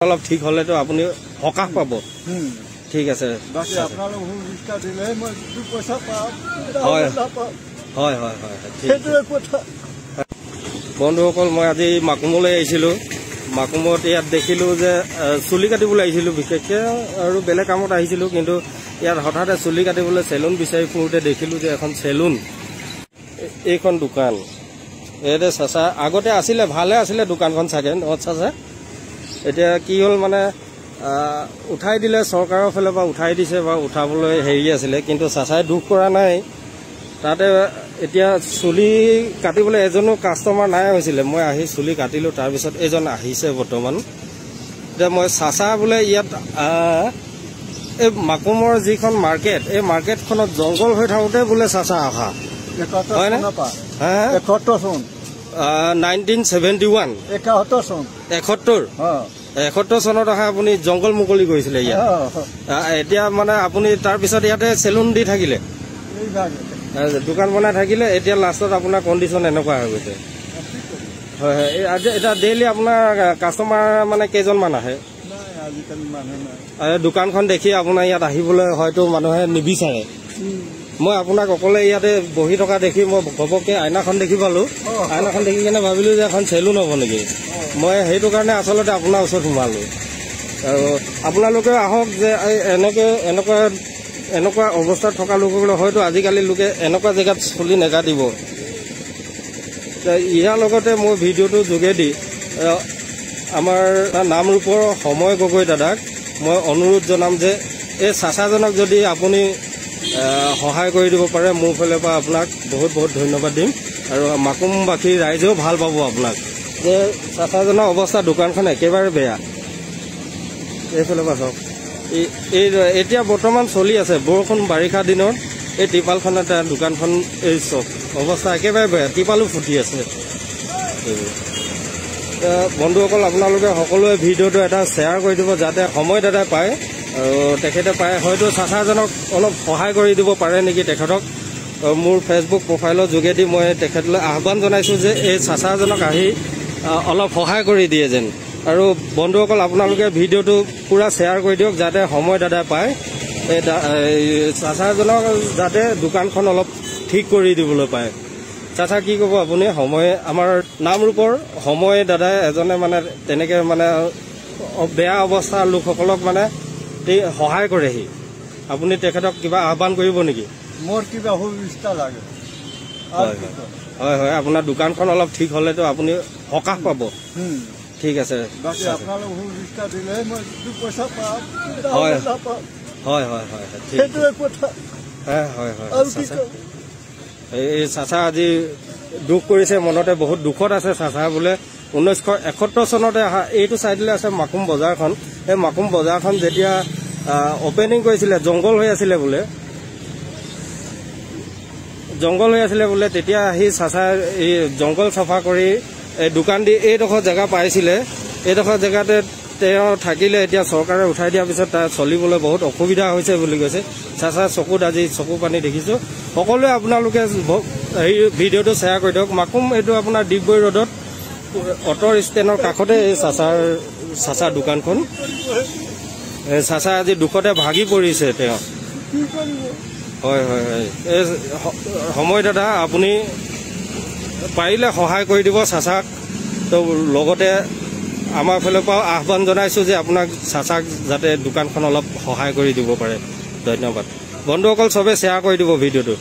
অলপ ঠিক হ'লেতো আপুনি সকাহ পাব। ঠিক আছে। বাকী আপোনালোক সুবিধা দিলেহে মই 2 পইচা পাম। হয়। নাপাম। হয়, ঠিক। সেইটোৱে কথা। বন্ধুসকল, মই আজি মাকুমলৈ আহিছিলোঁ। মাকুমত ইয়াত দেখিলোঁ যে চুলি কাটিবলৈ আহিছিলোঁ বিশেষকৈ আৰু বেলেগ কামত আহিছিলোঁ, কিন্তু ইয়াত হঠাতে চুলি কাটিবলৈ চেলুন বিচাৰি ফুৰোঁতে দেখিলোঁ যে এখন চেলুন, এইখন দোকান। ইয়াতে চাচা আগতে আছিলে, ভালে আছিলে দোকানখন চাগে ন চাচা? এতিয়া কি হ'ল মানে উঠাই দিলে, চৰকাৰৰ ফালৰ পৰা উঠাই দিছে বা উঠাবলৈ হেৰি আছিলে, কিন্তু চাচাই দুখ কৰা নাই। তাতে এতিয়া চুলি কাটিবলৈ এজনো কাষ্টমাৰ নাই হৈছিলে। মই আহি চুলি কাটিলোঁ, তাৰপিছত এইজন আহিছে বৰ্তমান। এতিয়া মই চাচা বোলে ইয়াত এই মাকুমৰ যিখন মাৰ্কেট, এই মাৰ্কেটখনত জংঘল হৈ থাকোঁতে বোলে চাচা অহা। 71 হয়নে? চনৰ পৰা। হে? 71 চন। 1971। 71 চন। 71। অঁ। 71 চনত অহা আপুনি জংঘল মুকলি কৰিছিলে ইয়াত। এতিয়া মানে আপুনি তাৰপিছত ইয়াতে চেলুন দি থাকিলে? এইভাগে। দোকান বনাই থাকিলে। এতিয়া লাষ্টত আপোনাৰ কণ্ডিশ্যন এনেকুৱা হৈ গৈছে। হয়, এই এতিয়া ডেইলি আপোনাৰ কাষ্টমাৰ মানে কেইজনমান আহে? নাই, আজিকালি মানুহ নাই। আৰু দোকানখন দেখি আপোনাৰ ইয়াত আহিবলৈ হয়তো মানুহে নিবিচাৰে। মই আপোনাক অকলে ইয়াতে বহি থকা দেখি মই ঘপককৈ আইনাখন দেখি পালো। আইনাখন দেখি কিনে ভাবিলো যে এখন চেলুন হ'ব নেকি। মই সেইটো কাৰণে আচলতে আপোনাৰ ওচৰত সোমালো। আৰু আপোনালোকেও আহক যে এই এনেকে এনেকুৱা এনেকুৱা অৱস্থাত থকা লোকসকলে হয়তো আজিকালি লোকে এনেকুৱা জেগাত চুলি নেকাটিব। ইয়াৰ লগতে মোৰ ভিডিঅ'টোৰ যোগেদি আমাৰ নামৰূপৰ সময় গগৈ দাদাক মই অনুৰোধ জনাম যে এই চাচাজনক যদি আপুনি সহায় কৰি দিব পাৰে, মোৰ ফালৰ পৰা আপোনাক বহুত বহুত ধন্যবাদ দিম আৰু মাকুমবাসী ৰাইজেও ভাল পাব আপোনাক। যে চাচাজনৰ অৱস্থা, দোকানখন একেবাৰে বেয়া। এইফালৰ পৰা চাওক, এই এতিয়া বৰ্তমান চলি আছে বৰষুণ, বাৰিষা দিনত এই ত্ৰিপালখনত দোকানখন, এই চব অৱস্থা একেবাৰে বেয়া, ত্ৰিপালো ফুটি আছে এইবোৰ। বন্ধুসকল, আপোনালোকে সকলোৱে ভিডিঅ'টো এটা শ্বেয়াৰ কৰি দিব যাতে সময় দাদাই পায় আৰু তেখেতে পায় হয়তো চাচাজনক অলপ সহায় কৰি দিব পাৰে নেকি তেখেতক। মোৰ ফেচবুক প্ৰফাইলৰ যোগেদি মই তেখেতলৈ আহ্বান জনাইছোঁ যে এই চাচাজনক আহি অলপ সহায় কৰি দিয়ে যেন। আৰু বন্ধুসকল, আপোনালোকে ভিডিঅ'টো পূৰা শ্বেয়াৰ কৰি দিয়ক যাতে সময় দাদাই পায়, এই চাচাজনক যাতে দোকানখন অলপ ঠিক কৰি দিবলৈ পায়। চাচা, কি ক'ব আপুনি? সময় আমাৰ নামৰূপৰ সময় দাদাই এজনে মানে তেনেকে মানে বেয়া অৱস্থাৰ লোকসকলক মানে সহায় কৰেহি। আপুনি তেখেতক কিবা আহ্বান কৰিব নেকি? মোৰ কিবা সুবিধা লাগে। হয় হয়, আপোনাৰ দোকানখন অলপ ঠিক হ'লেতো আপুনি সকাহ পাব। ঠিক আছে। বাকী আপোনালোক সুবিধা দিলেহে মই 2 পইচা পাম। হয়। নাপাম। হয়, ঠিক। সেইটোৱে কথা। হয়। আৰু কি চাচা ক'ম? এই চাচা আজি দুখ কৰিছে, মনতে বহুত দুখত আছে চাচা। বোলে 1971 চনতে অহা। এইটো চাইডলৈ আছে মাকুম বজাৰখন। এই মাকুম বজাৰখন যেতিয়া অপেনিং কৰিছিলে, জংঘল হৈ আছিলে বোলে, জংঘল হৈ আছিলে বোলে। তেতিয়া আহি চাচাই এই জংঘল চাফা কৰি এই দোকান দি এইডোখৰ জেগা পাইছিলে। এইডোখৰ জেগাতে তেওঁ থাকিলে। এতিয়া চৰকাৰে উঠাই দিয়াৰ পিছত তাৰ চলিবলৈ বহুত অসুবিধা হৈছে বুলি কৈছে। চাচা চকুত আজি চকু পানী দেখিছোঁ। সকলোৱে আপোনালোকে হেৰি ভিডিঅ'টো শ্বেয়াৰ কৰি দিয়ক। মাকুম এইটো আপোনাৰ ডিগবৈ ৰোডত অ'টোৰ ষ্টেণ্ডৰ কাষতে এই চাচাৰ দোকানখন। এই চাচা আজি দুখতে ভাগি পৰিছে তেওঁ। কি কৰিব? হয়, এই সময় দাদা, আপুনি পাৰিলে সহায় কৰি দিব চাচাক। তো লগতে আমাৰ ফালৰ পৰাও আহ্বান জনাইছোঁ যে আপোনাক চাচাক যাতে দোকানখন অলপ সহায় কৰি দিব পাৰে। ধন্যবাদ বন্ধুসকল, চবে শ্বেয়াৰ কৰি দিব ভিডিঅ'টো।